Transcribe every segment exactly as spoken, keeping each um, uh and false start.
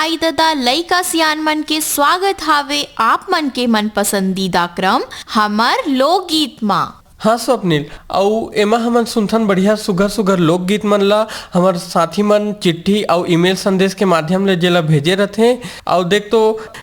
आई ददा, लइका सियान मन के स्वागत हावे आप मन के मन पसंदीदा क्रम हमर लोकगीत मा। हाँ स्वप्निल, अउ एमा हमन सुनथन बढ़िया सुघर सुघर लोकगीत मन ला, हमर साथी मन चिट्ठी अउ ईमेल संदेश के माध्यम ले जेला भेजे रथे। अउ देख तो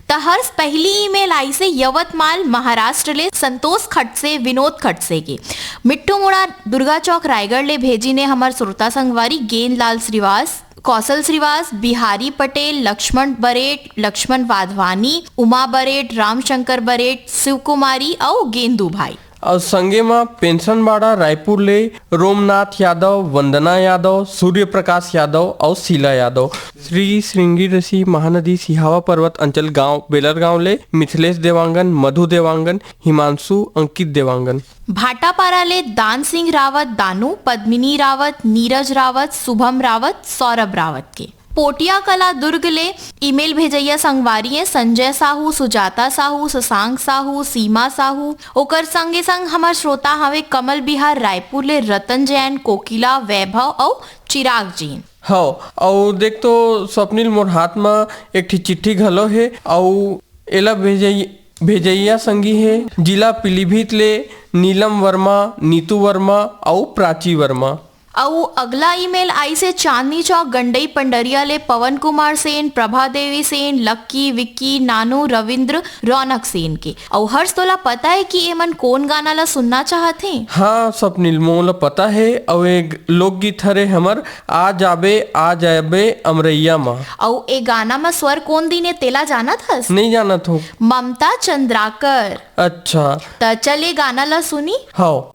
त हर्ष, पहली ईमेल आइसे यवतमाल महाराष्ट्र ले संतोष खटसे, विनोद खटसे के। मिट्ठू मुड़ा दुर्गा चौक रायगढ़ ले भेजी ने हमर श्रोता संगवारी गेंदलाल श्रीवास, कौशल श्रीवास, बिहारी पटेल, लक्ष्मण बरेट, लक्ष्मण वाधवानी, उमा बरेट, रामशंकर बरेट, शिवकुमारी अउ गेंदू भाई। अउ संगे म पेंशन बाड़ा रायपुर ले रोमनाथ यादव, वंदना यादव, सूर्य प्रकाश यादव अउ शीला यादव। श्री श्रृंगी ऋषि महानदी सिहावा पर्वत अंचल गांव बेलर गांव ले मिथिलेश देवांगन, मधु देवांगन, हिमांशु, अंकित देवांगन। भाटापारा ले दान सिंह रावत दानू, पद्मिनी रावत, नीरज रावत, शुभम रावत, सौरभ रावत के। पोटिया कला दुर्ग ले ईमेल भेजइया संगवारी हे संजय साहू, सुजाता साहू, शशांक साहू, सीमा साहू। ओकर संगे संग हमर श्रोता हवे कमल बिहार रायपुर ले रतन जैन, कोकिला, वैभव अउ चिराग जैन। हव, अउ देख तो स्वप्निल, मोर हाथ म एक ठी चिट्ठी घलो हे, अउ एला भेजई-, भेजइया संगी हे जिला पीलीभीत ले नीलम वर्मा, नीतू वर्मा अउ प्राची वर्मा। अउ अगला ईमेल आइसे चांदनी चौक गंडई पंडरिया ले पवन कुमार सेन, प्रभा देवी सेन, लक्की, विक्की, नानू, रविंद्र, रौनक सेन के। अउ हर्ष, तोला पता हे कि एमन कोन गाना ला सुनना चाहत हे? हाँ स्वप्निल, मोला पता हे, अउ एक लोकगीत हरे हमर, आ जाबे, आ जाबे अमरैया मा। अउ ए गाना म स्वर कोन दीन हे, तेला जानत हस? नइ जानत हों। ममता चंद्राकर। अच्छा। त चल ए गाना ला सुनी। हव।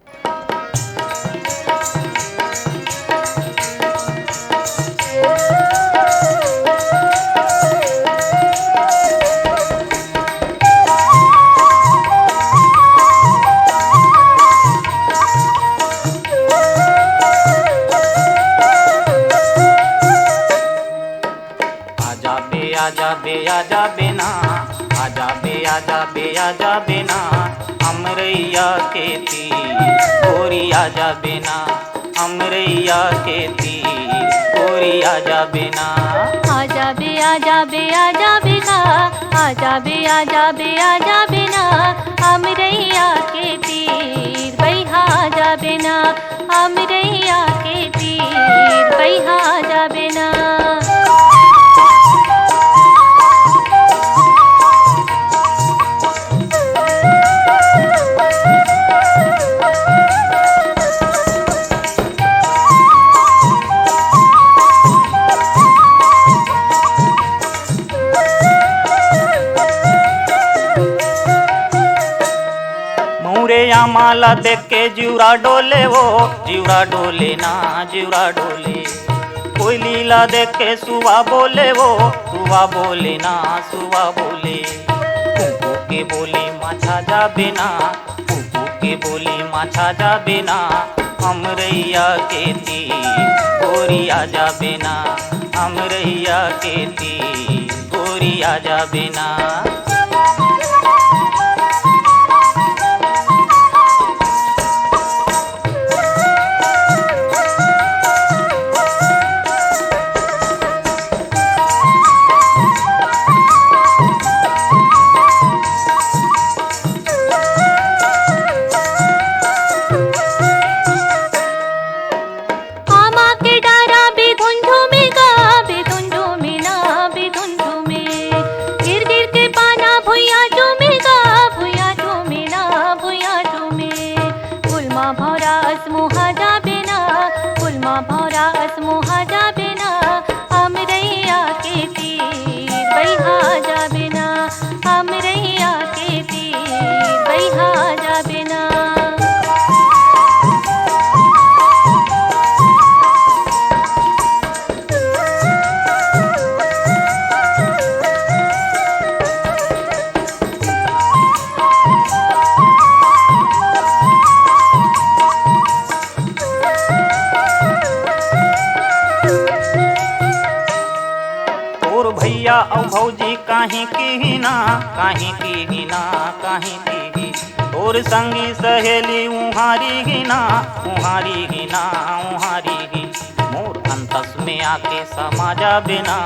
आजा बे, आजा बे, आजा बे ना, आजा बे, आजा बे, आजा बे ना, अमरैया के तीर, गोरी आजा बे ना, अमरैया के तीर, गोरी आजा बे ना। आजा बे, आजा बे, आजा बे ना, आजा बे, आजा बे, आजा बे ना, अमरैया के तीर, बइहा आजा बे ना, अमरैया के तीर बइहा जाबे ना। मौरे आमा ला देख के जिउरा डोले वो, जिउरा डोले ना, जिउरा डोले। कोयली ला देख के सुवा बोले वो, सुवा बोले ना, सुवा बोले। कुकू के बोली मा छा जाबे ना, कुकू के बोली मा छा जाबे ना। अमरैया के तीर गोरी आ जाबे ना, अमरैया के तीर गोरी आ जाबे ना। आमा के डारा बिधुन झूमे गा, बिधुन झूमे ना, बिधुन झूमे। गिर गिर के पाना भुइया झूमे गा, भुइया झूमे ना, भुइया झूमे। फूल मा भौरा अस मुहा जाबे ना, फूल मा भौरा अस मुहा जाबे ना। अमरैया के तीर बइहा जाबे ना, अमरैया के तीर बइहा जाबे ना। तोर भैया अउ भौजी काहीं किही ना, काहीं किही ना, काहीं किही। तोर संगी सहेली उहारी ही ना, उहारी ही ना, उहारी ही। मोर अंतस में आके समा जाबे ना,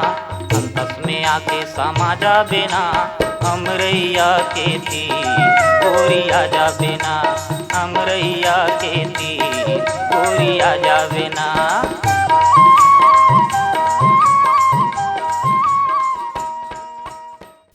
संतस में आके समा जाबे ना, अमरैया के तीर गोरी आ जाबे ना, अमरैया के तीर गोरी आ जाबे ना।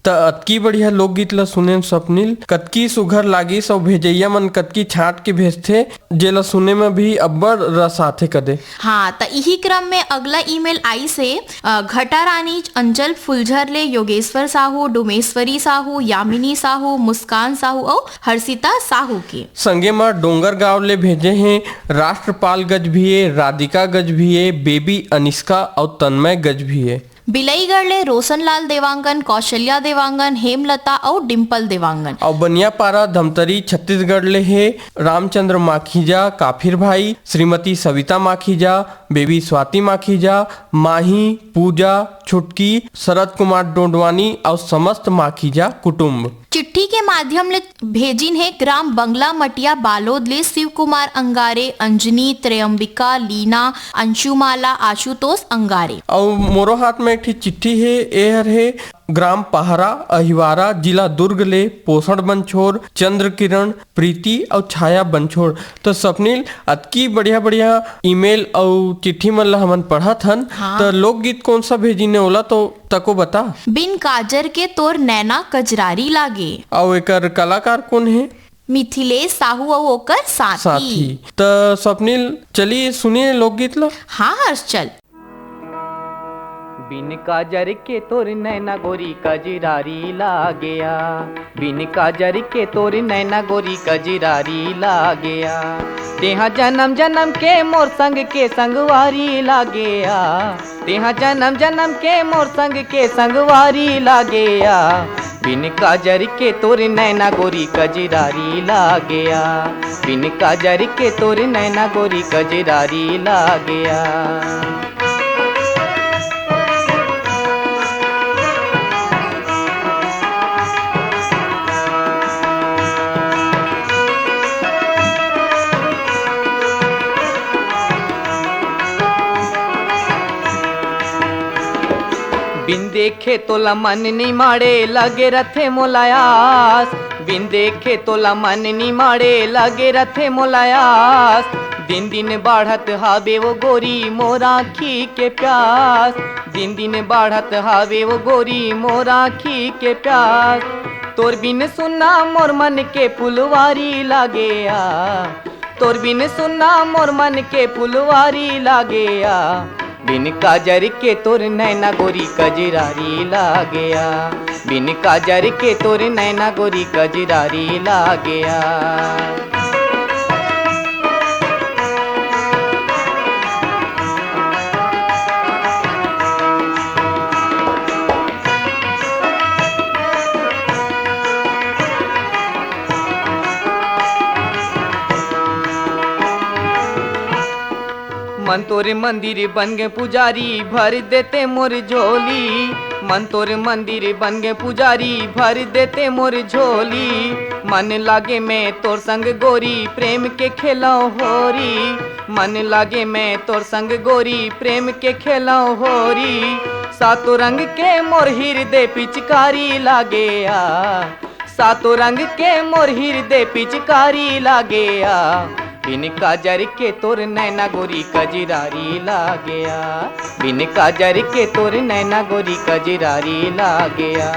त अतकी बढ़िया लोकगीत ल सुनेन स्वप्निल, कतकी सुघर लागिस अउ भेजइया मन कतकी छांट के भेजथे, जेला सुने म भी अब्बड़ रस आथे कदे। हाँ, त इही क्रम में अगला ईमेल आइस हे, अ, घटा रानी अंचल फुलझर ले योगेश्वर साहू, डोमेश्वरी साहू, यामिनी साहू, मुस्कान साहू अउ हर्षिता साहू के। संगे म डोंगरगांव ले भेजे हे राष्ट्रपाल गजभिये, राधिका गजभिये, बेबी अनिष्का अउ तन्मय गजभिये। बिलईगढ़ ले रोशनलाल देवांगन, कौशल्या देवांगन, हेमलता अउ डिंपल देवांगन। अउ बनियापारा धमतरी छत्तीसगढ़ ले हे रामचंद्र माखीजा, काफिर भाई, श्रीमती सविता माखीजा, बेबी स्वाति माखीजा, माही, पूजा, छुटकी, शरद कुमार डोडवानी अउ समस्त माखीजा कुटुंब। चिट्ठी के माध्यम ले भेजिन हे ग्राम बंगला मटिया बालोद ले शिव कुमार अंगारे, अंजनी, त्रयंबिका, लीना, अंशुमाला, आशुतोष अंगारे। अउ मोरो हाथ में एक ठी चिट्ठी हे, ए हर हे ग्राम पहरा अहिवारा, जिला दुर्ग ले पोषण बंछोड़, चंद्र किरण, प्रीति अउ छाया बंछोड़। तो स्वप्निल, अतकी बढ़िया-बढ़िया ईमेल अउ चिट्ठी मन ला हमन पढ़त हन, हाँ। त लोकगीत कौन सा भेजिन हे ओला तो तको बता। बिन काजर के तोर नैना कजरारी लागे। अउ एकर कलाकार कौन हे? मिथिलेश साहू अउ ओकर साथी। साथी। त स्वप्निल, चलिए सुनिए लोकगीत ला। हाँ हर्ष, चल। बिन काजर के तोर नैना गोरी कजरारी लागेया, बिन काजर के तोर नैना गोरी कजरारी लागेया। तेहा जन्म जन्म के मोर संग के संगवारी लागेया, तेहा जन्म जन्म के मोर संग के संगवारी लागेया। बिन काजर के तोर नैना गोरी कजरारी लागेया, बिन काजर के तोर नैना गोरी कजरारी लागेया। बिन देखे तोला मन नि माड़े, लगे रथे मोला आस। बिन देखे तोला मन नि माड़े, लगे रथे मोला आस। दिन दिन बाढ़त हावे वो गोरी मोर आँखी के प्यास। दिन दिन बाढ़त हावे वो गोरी मोर आँखी के प्यास। तोर बिन सुन्ना मोर मन के फुलवारी लागेया, तोर बिन सुन्ना मोर मन के फुलवारी लागेया। बिन काजर के तोर नैना गोरी कजरारी लागेया, बिन काजर के तोर नैना गोरी कजरारी लागेया। मन तोर मंदिर बन गे पुजारी, भर देते मोर झोली। मन तोर मंदिर बन गे पुजारी, भर देते मोर झोली। मन लागे मैं तोर संग गोरी, प्रेम के खेलौं होरी। मन लागे मैं तोर संग गोरी, प्रेम के खेलौं होरी। सातों रंग के मोर हिरदे पिचकारी लागेया, सातों रंग के मोर हिरदे पिचकारी लागेया। बिन काजर के तोर नैना गोरी कजरारी लागेया, बिन काजर के तोर नैना गोरी कजरारी लागेया।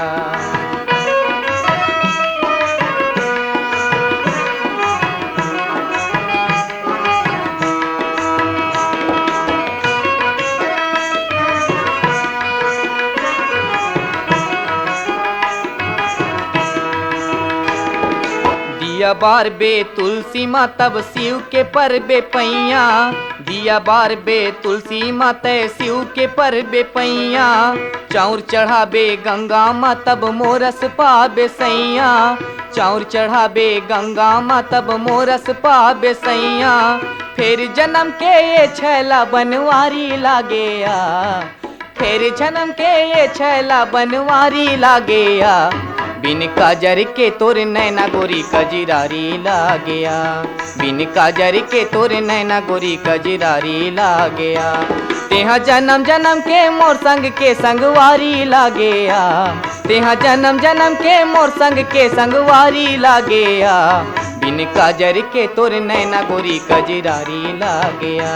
दिया बारबे तुलसी माँ तब शिव के परबे पैया। दिया बारबे तुलसी माँ तै शिव के परबे पैया। चाउर चढ़ाबे गंगा माँ तब मोरस पाबे सैया। चाउर चढ़ाबे गंगा माँ तब मोरस पाबे सैया। फेर जन्म के ये छैला बनवारी लागेया। फेर जन्म के ये छैला बनवारी लागेया। बिन काजर के तोर नैना गोरी कजरारी लागेया, बिन काजर के तोर नैना गोरी कजरारी लागेया। तेहा जन्म जन्म के मोर संग के संगवारी लागेया, तेहा जन्म जन्म के मोर संग के संगवारी लागेया। बिन काजर के तोर नैना गोरी कजरारी लागेया,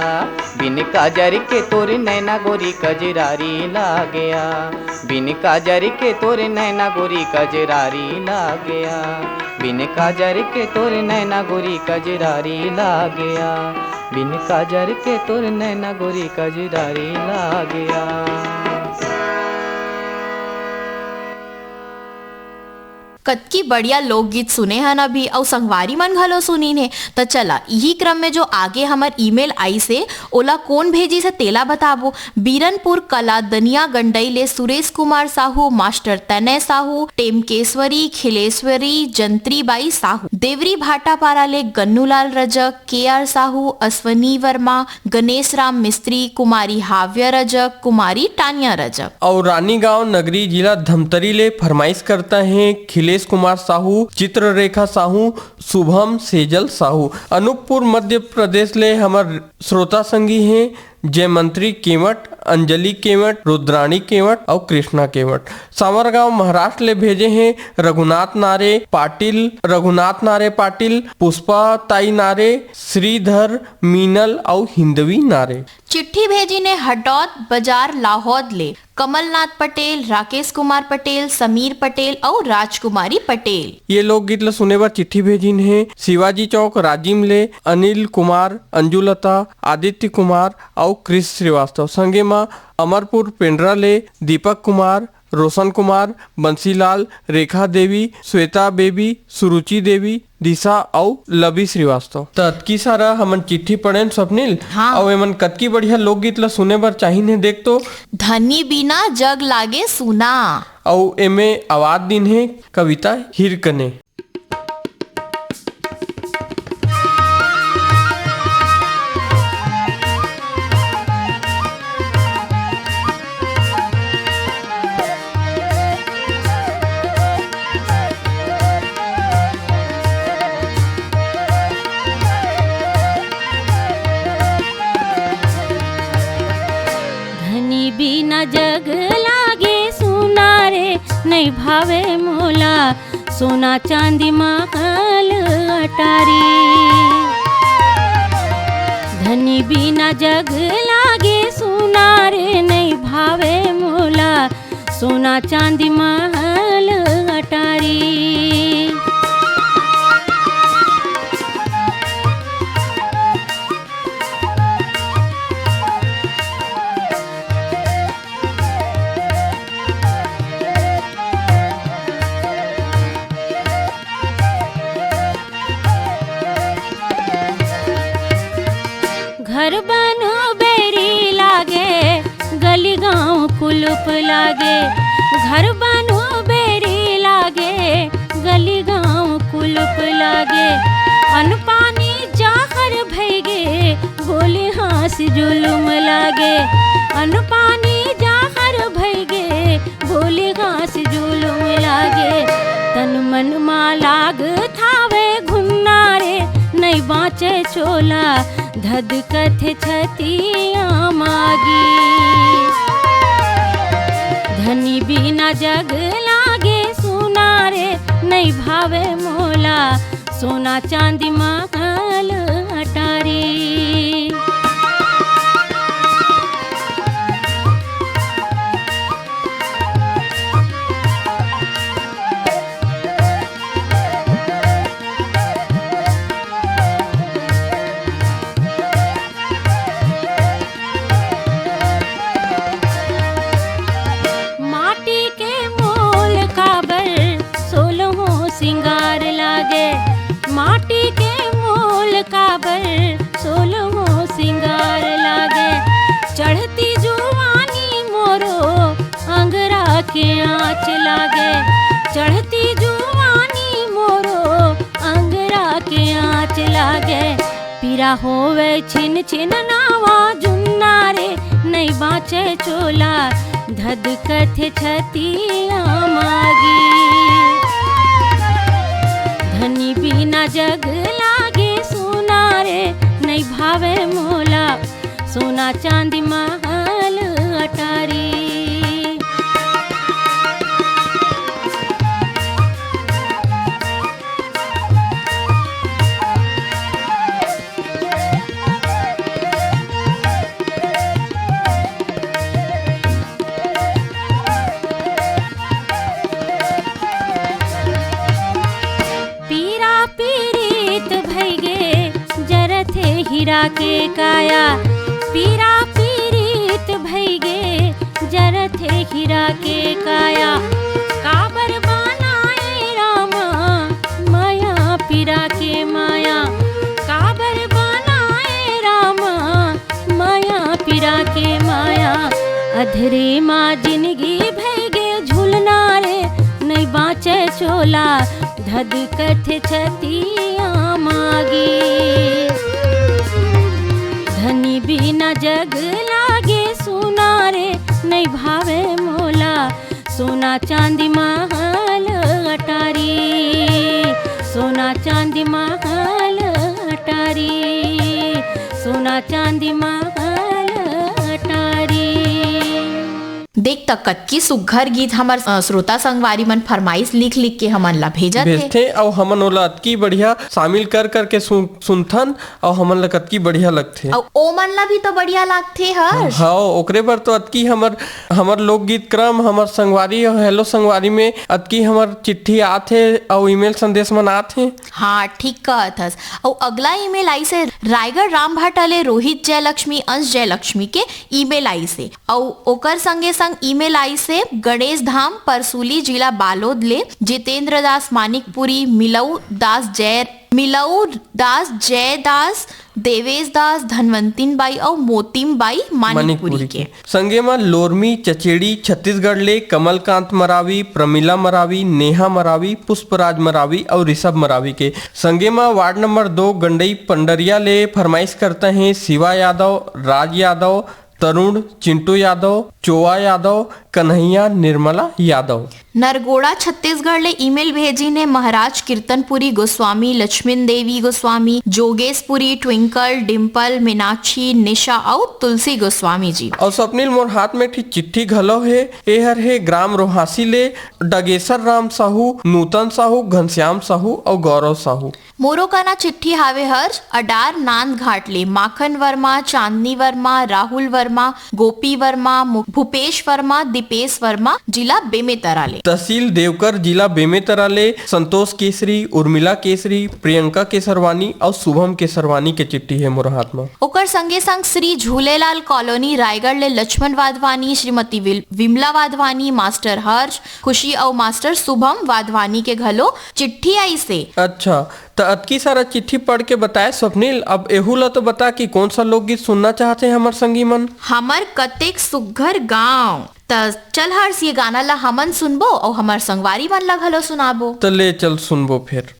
बिन काजर के तोर नैना गोरी कजरारी लागेया। बिन काजर के तोर नैना गोरी कजरारी लागेया, बिन काजर के तोर नैना गोरी कजरारी लागेया, बिन काजर के तोर नैना गोरी कजरारी लागेया। कतकी बढ़िया लोकगीत सुने हन अभी, अउ संगवारी मन घलो सुनिन हे। त चला, इही क्रम में जो आगे हमर ईमेल आइस हे, ओला कोन भेजिस हे, तेला बताबो। बीरनपुर कला दनिया गंडई ले सुरेश कुमार साहू, मास्टर तनय साहू, टेमकेश्वरी, खिलेश्वरी, जंत्रीबाई साहू, देवरी भाटापारा ले गन्नूलाल रजक, के आर साहू, अश्वनी वर्मा, गणेश राम मिस्त्री, कुमारी हाव्य रजक, कुमारी टानिया रजक। अउ रानीगांव नगरी जिला धमतरी ले फरमाइश करता है खिलेश कुमार साहू, चित्ररेखा साहू, शुभम सेजल साहू। अनूपपुर मध्य प्रदेश ले हमर श्रोता संगी हैं जयमंत्री केवट, अंजलि केवट, रुद्राणी केवट अउ कृष्णा केवट। सांवरगांव महाराष्ट्र ले भेजे हैं रघुनाथ नारे पाटिल, रघुनाथ नारे पाटिल, पुष्पा ताई नारे, श्रीधर मीनल अउ हिंदवी नारे। चिट्ठी भेजिन हे हटौद बाजार लाहौद ले कमलनाथ पटेल, राकेश कुमार पटेल, समीर पटेल अउ राजकुमारी पटेल। ये लोकगीत ल सुने बर चिट्ठी भेजिन हे शिवाजी चौक राजिम ले अनिल कुमार, अंजुलता, आदित्य कुमार अउ क्रिस श्रीवास्तव। संगे म अमरपुर पेंड्रा ले दीपक कुमार, रोशन कुमार, बंसीलाल, रेखा देवी, श्वेता बेबी, सुरुचि देवी, दिशा अउ लवी श्रीवास्तव। त अतकी सारा हमन चिट्ठी पढ़ेन, स्वप्निल। हाँ। अउ एमन कतकी बढ़िया लोकगीत ल सुने बर चाहिन हे, देख तो। धनी बिना जग लागे सूना। अउ एमे आवाज दिन हे कविता हिरकने। धनी बिना जग लागे सुना रे, नइ भावे मोला सोना चांदी महल अटारी। धनी बिना जग लागे सुना रे, नइ भावे मोला सोना चांदी महल अटारी। घर बनो बेरी लागे, गली गांव कुलुप लागे। घर बनो बेरी लागे, गली गांव कुलुप लागे। अन्न पानी जाहर भइगे, बोली हाँस जुलुम लागे। अन्न पानी जाहर भइगे, बोली हाँस जुलुम लागे। तन मन मा लाग थावे घुन्ना रे, नइ बाँचे चोला, धधकथे छतिया मागी। धनी बिना जग लागे सुना रे, नइ भावे मोला सोना चांदी महल अटारी। माटी के मोल काबर सोलहो सिंगार लागे। माटी के मोल काबर सोलहो सिंगार लागे। चढ़ती जुवानी मोरो अंगरा के आँच लागे। चढ़ती जुवानी मोरो अंगरा के आँच लागे। पीरा होवे छिन छिन नावा जुन्ना रे, नइ बाँचे चोला, धधकथे छतिया मागी। धनी बिना जग लागे सुना रे, नइ भावे मोला सोना चांदी महल अटारी। पीरा पीरित भइगे जरथे हीरा के काया, पीरा पीरित भइगे जरथे हीरा के काया। काबर बनाए रामा माया पीरा के माया, काबर बनाए रामा माया पीरा के माया। अधरे मा जिनगी भइगे झुलना रे, नइ बाँचे चोला धधकथे छतिया मागी। धनी बिना जग लागे सुना रे, नइ भावे मोला सोना चांदी महल अटारी, सोना चांदी महल अटारी, सोना चांदी महल अटारी। देख त कतकी सुग्घर गीत हमर, अ, श्रोता संगवारी मन फरमाइश लिख लिख के हमन ला भेजत हे। भेजथे अउ हमन ओला अतकी बढ़िया शामिल कर कर के सुन, सुनथन अउ हमन ला कतकी बढ़िया लगथे। अउ ओमन ला भी तो बढ़िया लागथे हर। हाँ, ओकरे बर तो अतकी हमर, हमर लोकगीत क्रम, हमर संगवारी अउ हेलो संगवारी में अतकी हमर चिट्ठी आत हे अउ ईमेल संदेश मन आत हे। हाँ, ठीक कहत हस। अउ अगला ईमेल आइस हे रायगढ़ रामभाटा ले रोहित जयलक्ष्मी, अंश जयलक्ष्मी के ईमेल आइस हे। अउ ओकर संगे संग ईमेल आइस हे गणेश धाम परसूली जिला बालोद ले जितेंद्र दास मानिकपुरी, मिलऊ दास जय, मिलऊ दास जय दास, देवेश दास, धनवंतिन बाई अउ मोतिम बाई मानिकपुरी मानिकपुरी के। के। संगे म लोरमी चचेड़ी छत्तीसगढ़ ले कमलकांत मरावी, प्रमिला मरावी, नेहा मरावी, पुष्पराज मरावी अउ ऋषभ मरावी के। संगे म वार्ड नंबर दो गंडई पंडरिया ले फरमाइश करता है शिवा यादव, राज यादव, तरुण, चिंटू यादव, चोवा यादव, कन्हैया, निर्मला यादव। नरगोड़ा छत्तीसगढ़ ले ईमेल भेजिन हे महाराज कीर्तनपुरी गोस्वामी, लक्ष्मण देवी गोस्वामी, जोगेशपुरी, ट्विंकल, डिम्पल, मीनाक्षी, निशा अउ तुलसी गोस्वामी जी। अउ स्वप्निल, मोर हाथ में ठी चिट्ठी घलो हे। एहर हे ग्राम रोहासी ले डगेसर राम साहू, नूतन साहू, घनश्याम साहू अउ गौरव साहू। मोरो कना चिट्ठी हावे हर अडार नांद घाट ले माखन वर्मा, चांदनी वर्मा, राहुल वर्मा, गोपी वर्मा, मु-, भूपेश वर्मा, दीपेश वर्मा, जिला बेमेतरा ले। तहसील देवकर, जिला बेमेतरा ले संतोष केसरी, उर्मिला केसरी, प्रियंका केसरवानी अउ शुभम केसरवानी के चिट्ठी हे मोर हाथ म। ओकर संगे संग श्री झूलेलाल कॉलोनी रायगढ़ ले लक्ष्मण वाधवानी, श्रीमती विल-, विमला वाधवानी, मास्टर हर्ष, खुशी अउ मास्टर शुभम वाधवानी के घलो चिट्ठी आइस हे। अच्छा, त अतकी सारा चिट्ठी पढ़ के बताए स्वप्निल, अब एहू ला तो बता कि कौन सा लोकगीत सुनना चाहत हे हमर संगी मन। हमर कतेक सुग्घर गांव। त चल हर्ष, ये गाना ला हमन सुनबो अउ हमर संगवारी मन ला घलो सुनाबो। त ले चल सुनबो फेर।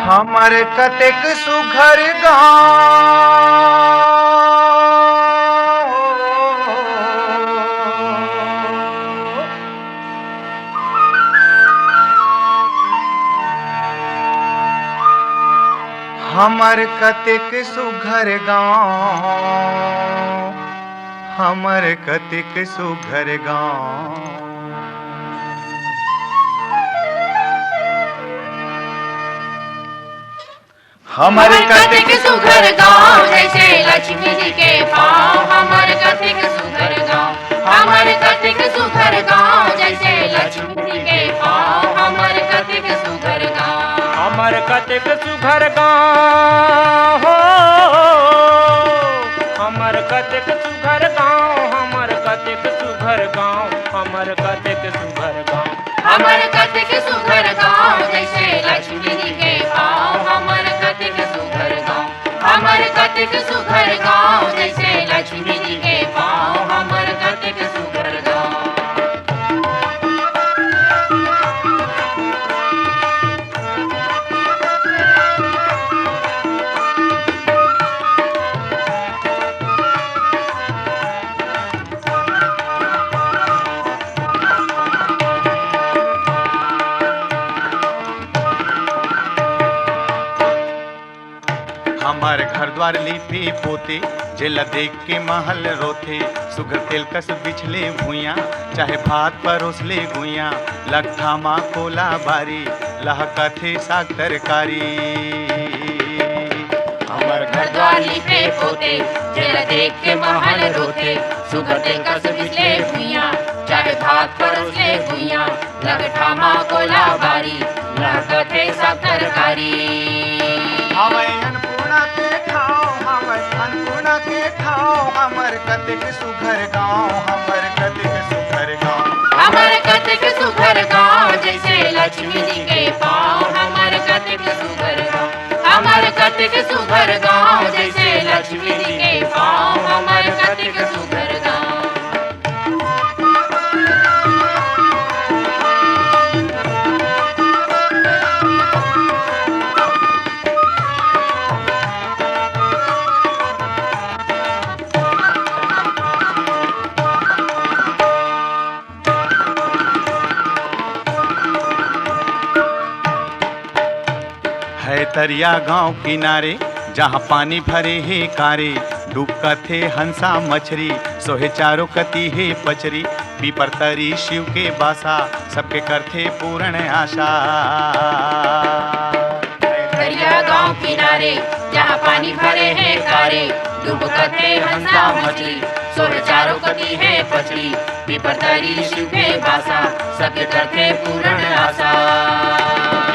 हमर कतेक सुघर गाँव। हमर कतेक सुघर गाँव, हमर कतेक सुघर गाँव। हमर कतेक सुघर गाँव, जैसे लक्ष्मी जी के पाँव। हमर कतेक सुघर गाँव, हमर कतेक सुघर गाँव, जैसे लक्ष्मी जी के पाँव। हमर कतेक सुघर गाँव, हमर कतेक सुघर गाँव हो। हमर कतेक सुघर गाँव, हमर कतेक सुघर गाँव, हमर कतेक सुघर गाँव। हमर कतेक सुघर गाँव, जैसे लक्ष्मी जी के पाँव। हमर कतेक सुघर गाँव, हमर कतेक सुघर गाँव जैसे लक्ष्मी जी के पाँव, हमर कतिक सुघर गाँव। हमर घर द्वार लिपे पोते, जेला देख के महल रोथे। सुघर तेल कस बिछले भुइयां, चाहे भात परोसले गुइयां। लकठा मा कोला बारी, लहकथे साग तरकारी। हमर घर द्वार लिपे पोते, जेला देख के महल रोथे। सुघर तेल कस बिछले भुइयां, चाहे भात परोसले गुइयां। लकठा मा कोला बारी, लहकथे साग तरकारी। हवय अन्नपूर्णा के ठाव, हवय अन्नपूर्णा के ठाव, हमर कतिक सुघर गाँव, हमर कतिक सुघर गाँव। हमर कतिक सुघर गाँव, जैसे लक्ष्मी जी के पाँव, हमर कतिक सुघर गाँव। हमर कतिक सुघर गाँव, जैसे लक्ष्मी जी के पाँव, हमर कतिक सुघर गाँव। है तरिया गांव किनारे, जहां पानी भरे हे कारे। डुबकत हे हंसा मछरी, सोहे चारों कती हे पचरी। पीपर तरी शिव के बासा, सबके करथे पूर्ण आशा। तरिया गांव किनारे, जहां पानी भरे हे कारे। डुबकत हे हंसा मछरी, सोहे चारों कती हे पचरी। पीपर तरी शिव के बासा, सबके करथे पूर्ण आशा।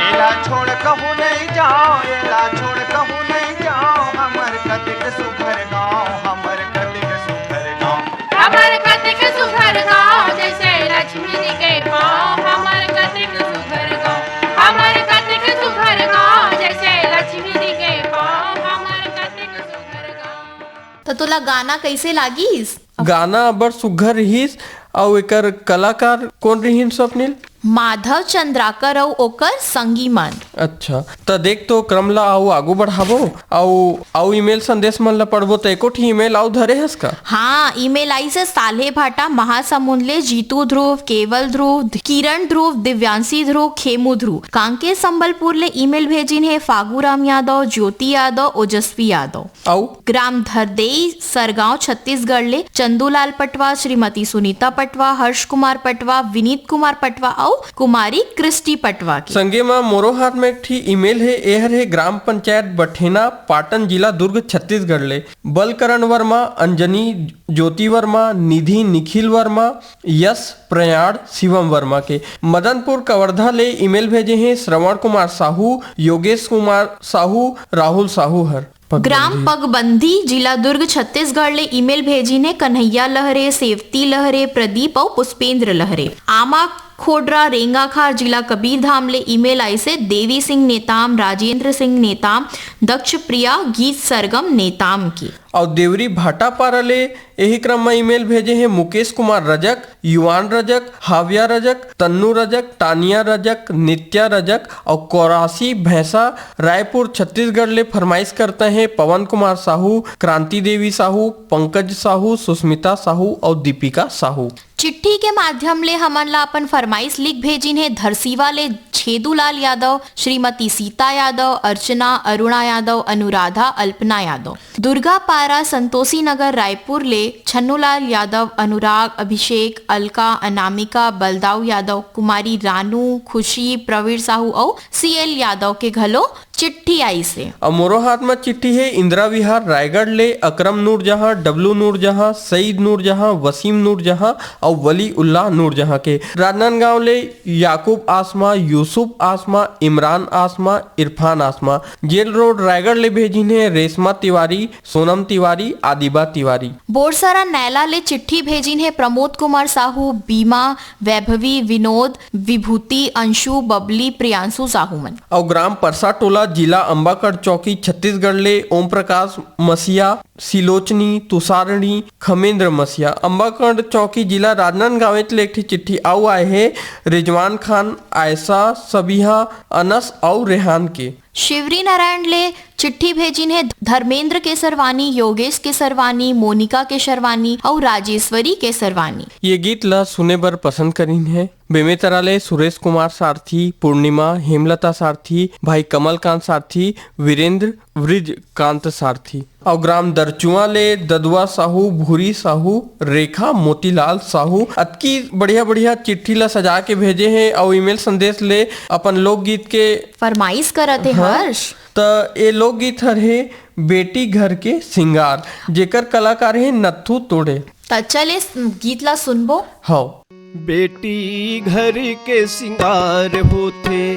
एला छोड़ कहूँ नहीं जाओ, एला छोड़ कहूँ नहीं जाओ, हमर कतिक सुघर गाँव, हमर कतिक सुघर गाँव। हमर कतिक सुघर गाँव, जैसे लक्ष्मी जी के पाँव, हमर कतिक सुघर गाँव। हमर कतिक सुघर गाँव, जैसे लक्ष्मी जी के पाँव, हमर कतिक सुघर गाँव। त तोला गाना कइसे लागिस? गाना अब्बड़ सुघर रिहिस। अउ एकर कलाकार कोन रिहिन, स्वप्निल? माधव चंद्राकर अउ ओकर संगी मन। अच्छा, त देख तो क्रम ला अउ आगू बढ़ाबो, अउ, अउ ईमेल संदेश मन ला पढ़बो। त एको ठी ईमेल अउ धरे हस का? हाँ, ईमेल आइस हे साल्हेभाटा महासमुंद ले जीतू ध्रुव, केवल ध्रुव, किरण ध्रुव, दिव्यांशी ध्रुव, खेमू ध्रुव। कांकेर संबलपुर ले ईमेल भेजिन हे फागू राम यादव, ज्योति यादव, ओजस्वी यादव। अउ? ग्राम धरदेई, सरगांव, छत्तीसगढ़ ले चंदूलाल पटवा, श्रीमती सुनीता पटवा, हर्ष कुमार पटवा, विनीत कुमार पटवा अउ कुमारी क्रिस्टी पटवा के। संगे म मोरो हाथ म एक ठी ईमेल हे, एहर हे ग्राम पंचायत बठेना, पाटन, जिला दुर्ग, छत्तीसगढ़ ले। बलकरण वर्मा, अंजनी ज्योति वर्मा, निधि निखिल वर्मा, यश प्रयाण शिवम वर्मा के। मदनपुर कवर्धा ले ईमेल भेजे हे श्रवण कुमार साहू, योगेश कुमार साहू, राहुल साहू हर। ग्राम पगबंदी। पगबंदी, जिला दुर्ग, छत्तीसगढ़ ले ईमेल भेजिन हे कन्हैया लहरे, सेवती लहरे, प्रदीप अउ पुष्पेंद्र लहरे। आमा खोडरा, रेंगाखार, जिला कबीरधाम ले ईमेल आइस हे देवी सिंह नेताम, राजेंद्र सिंह नेताम, दक्ष प्रिया, गीत सरगम नेताम के। अउ देवरी भाटापारा ले एही क्रम म ईमेल भेजे हे मुकेश कुमार रजक, युवान रजक, हाव्या रजक, तन्नू रजक, तानिया रजक, नित्या रजक अउ कोरासी भैंसा, रायपुर, छत्तीसगढ़ ले फरमाइश करते हैं पवन कुमार साहू, क्रांति देवी साहू, पंकज साहू, सुस्मिता साहू अउ दीपिका साहू। चिट्ठी के माध्यम ले हमन ला अपन फरमाइश लिख भेजिन हे धरसीवा ले छेदूलाल यादव, श्रीमती सीता यादव, अर्चना, अरुणा यादव, अनुराधा, अल्पना यादव। दुर्गापारा, संतोषी नगर, रायपुर ले छन्नूलाल यादव, अनुराग, अभिषेक, अलका, अनामिका, बलदाऊ यादव, कुमारी रानू, खुशी, प्रवीर साहू अउ सीएल यादव के घलो चिट्ठी आइस हे। अउ मोरो हाथ म चिट्ठी हे इंदिरा विहार रायगढ़ ले अकरम नूरजहां, डब्लू नूरजहां, सईद नूरजहां, वसीम नूरजहां अउ वली उल्लाह नूरजहां के। राजनांदगांव ले याकूब आसमा, यूसुफ आसमा, इमरान आसमा, इरफान आसमा। जेल रोड रायगढ़ ले भेजिन हे रेशमा तिवारी, सोनम तिवारी, आदिबा तिवारी। बोरसरा नैला ले चिट्ठी भेजिन हे प्रमोद कुमार साहू, बीमा, वैभवी, विनोद, विभूति, अंशु, बबली, प्रियांशु साहू मन। अउ ग्राम परसा टोला जिला अम्बागढ़ चौकी, छत्तीसगढ़ ले ओम प्रकाश मसीहा, सिलोचनी, तुषारणी, खमेंद्र मसीहा। अम्बागढ़ चौकी, जिला राजनांदगांव ले एक ठी चिट्ठी अउ आए हे रिजवान खान, आयशा, सबिहा, अनस अउ रेहान के। शिवरी नारायण ले चिट्ठी भेजिन हे धर्मेंद्र केसरवानी, योगेश केसरवानी, मोनिका केसरवानी अउ राजेश्वरी केसरवानी। ये गीत ला सुने बर पसंद करिन हे बेमेतरा ले सुरेश कुमार सारथी, पूर्णिमा, हेमलता सारथी, भाई कमलकांत सारथी, वीरेंद्र, वृजकांत सारथी। अउ ग्राम दरचुआ ले ददुआ साहू, भूरी साहू, रेखा, मोतीलाल साहू। अतकी बढ़िया बढ़िया चिट्ठी ला सजा के भेजे हे अउ ईमेल संदेश ले अपन लोकगीत के फरमाइश करत हे। हाँ, हर्ष। त ए लोकगीत हर हे बेटी घर के सिंगार, जेकर कलाकार हे नत्थू तोड़े। त चल, इस गीत ला सुनबो। हव। बेटी घर के सिंगार होथे,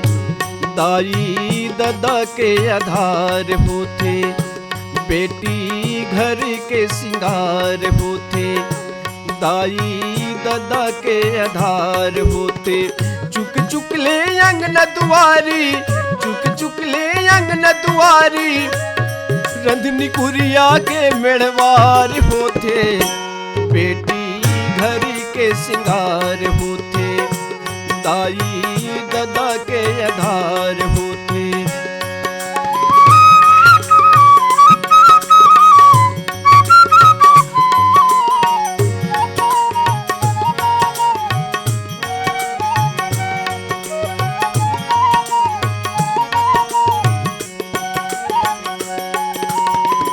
दाई ददा के आधार होथे। बेटी घर के सिंगार होथे, दाई ददा के आधार होथे। चुक चुक ले अंगना दुआरी, चुक चुक ले अंगना दुआरी, रंधनी कुरिया के मेड़वार होथे। बेटी घर के सिंगार होथे, दाई ददा के आधार होथे।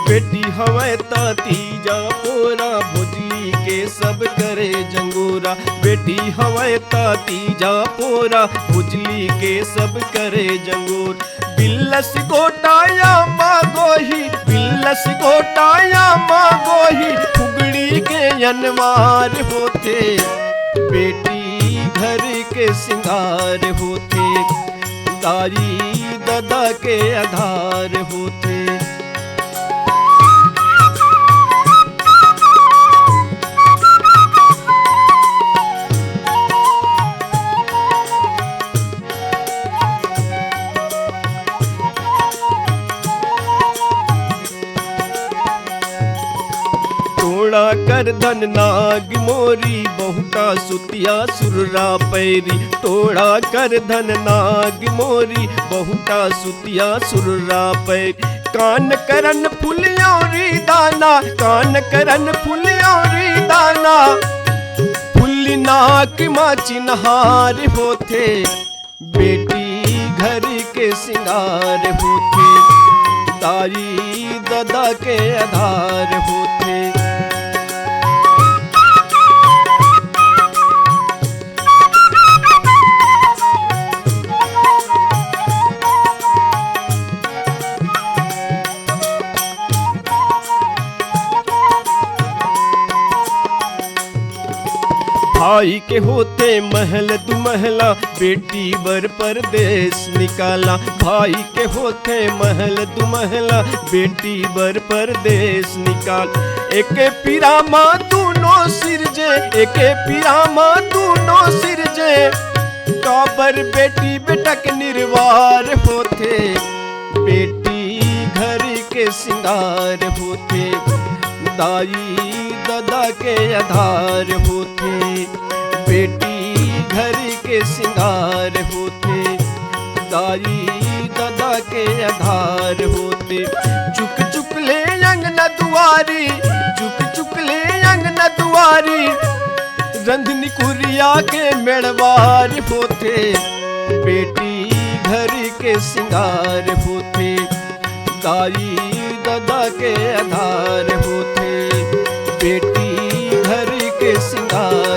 बेटी हवय त तीजा पोरा, भोजली के सब करे जंगोरा। बेटी हवय त तीजा पोरा, भोजली के सब करे जंगोर। बिल्लस गोटाया मागोही, बिल्लस गोटाया मागोही, फुगड़ी के अनवार होथे। बेटी घर के सिंगार होथे, दाई ददा के आधार होथे। टोड़ा कर धन नाग मोरी, बहुटा सुतिया सुररा पैरी। टोड़ा कर धन नाग मोरी, बहुटा सुतिया सुररा पैरी। कान करन फुलियौरी दाना, कान करन फुलियौरी दाना, फुल्ली नाक मा चिन्हार होथे। बेटी घर के सिंगार होथे, दाई ददा के आधार होथे। भाई के होथे महल दुमहला, बेटी बर परदेस निकाला। भाई के होथे महल दुमहला, बेटी बर परदेस निकाल। एके पीरा मा दूनो सिरजे, एके पीरा मा दूनो सिरजे, काबर बेटी बेटा के निर्वार होथे। बेटी घर के सिंगार होथे, दाई ददा के आधार होथे। बेटी घर के सिंगार होथे, दाई ददा के आधार होथे। चुक चुक ले अंगना दुआरी, चुक चुक ले अंगना दुआरी, रंधनी कुरिया के मेड़वार होथे। बेटी घर के सिंगार होथे, दाई ददा के आधार होथे। बेटी घर के सिंगार